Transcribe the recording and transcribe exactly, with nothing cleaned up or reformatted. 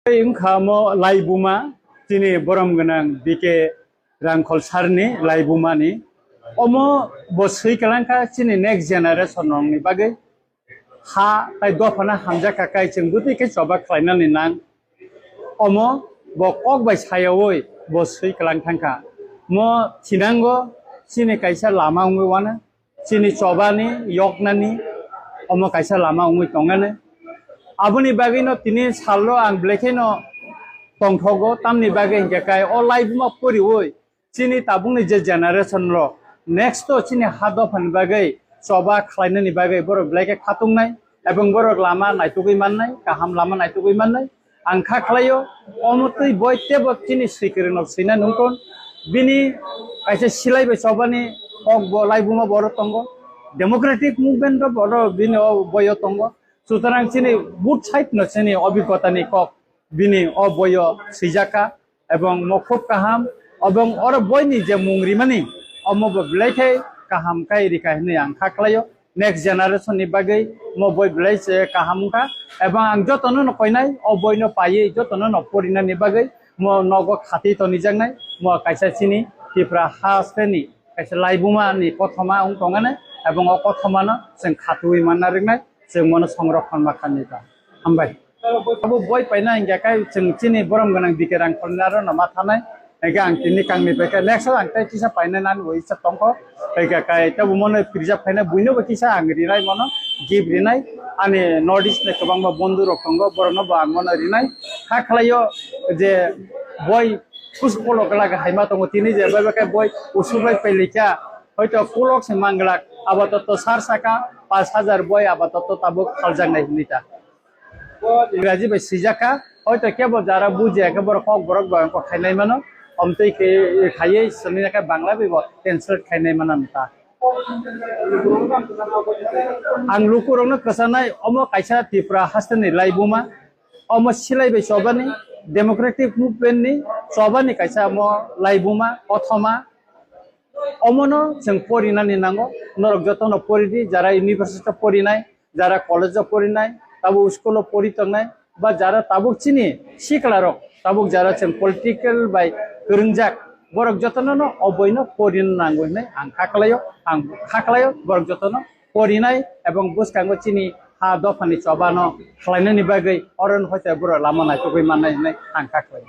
Tei wngkha omo laibuma, chini borom gwnang B K Rangkhol sir ni laibuma ni. Omo bo swi kwlangkha chini next generation rokni bagwi. Ha tai dophano hamjakha kai chwng bwtwi khe choba khlainani nang. Omo bo kok bai sayaui bo swi kwlang thangkha. Mo thinango chini kaisa lama wngwi wano. Chini chobani yoknani omo kaisa lama wngwi tongani. Aboni bagwino tini salno ang belai kheno tongthogo, tamni bagwi hinkhe kai o laibuma poriui chini tabukni je generation rok next o chini ha dophani bagwi choba khlainani bagwi borok belai khe khatungnai, ebong borok lama naitugwi mannai, kaham lama naitugwi mannai. Ang kha khlaio, omo twi boi tebo chini swikwrwng no swina nungkon. Bini kaisa silai bai chobani kok bo laibuma boro tongo. Democratic movement ro boro bini o boyo tongo. Sutarang chini both side no chini obhigota ni kok bini o boyo swijaka. Ebong mo khub kaham, ebong oro boini je mung rimani, omo bo belai khe kaham kai rika hinwi ang kha khlaio. Next generation ni bagwi mo boi belai se kaham wngkha, ebong ang jotono no koinai o boino paiwi jotono no porinani bagwi mo nogo khati tonijaknai, mo kaisa chini Tripura hasteni kaisa laibuma ni kothoma wng tongani, ebong o kothoma no chwng khatwi manna riknai, chwng mono songrokhon ma khanni ta. Hambai. Abo boi paina hingya kai chwng chini borom gwnang B K Rangkhol ni aro no ma thanai. Hingke ang tini kangni pai khe next ang tei kisa paina nani bo isa tongkho. Hingke kai tabo mono preserve khaina buino bo kisa ang rinai mono gift rinai. Ani North East ni kwbangma bondhu rok tongo, borokno bo ang mono rinai. Kha khlaio je boi puspolo gala haima tongo tini je bai bai khe boi usu bai pelikya. Hoito kulok se manglak abato to sar saka pash hajar boi abato to tabuk khaljaknai hinita. Ingraji bai swijak kha, hoito kebo jara bujiya khe borok kok borok bai kok khainai mano, omtwi khe khaiwi swlwina khe Bangla bai bo translate khainai mano ta. Ang lukurokno kwchanai, omo kaisa Tripura hasteni laibuma, omo silai bai chobani, democratic movement ni chobani kaisa omo laibuma, kothoma, omono chwng porinani nango, norok jotono poridi, jara university o porinai, jara college o porinai, tabuk school o pori tongnai, ba jara tabuk chini sikla rok, tabuk jara chwng political bai kwrwngjak, borok jotono no oboino porina nango hinwi ang kha khlaio, ang kha khlaio, borok jotono porinai ebong bwskango chini ha dophani chobano khlainani bagwi oro no hoite borok lama naitugwi mannai hinwi ang kha khlaio.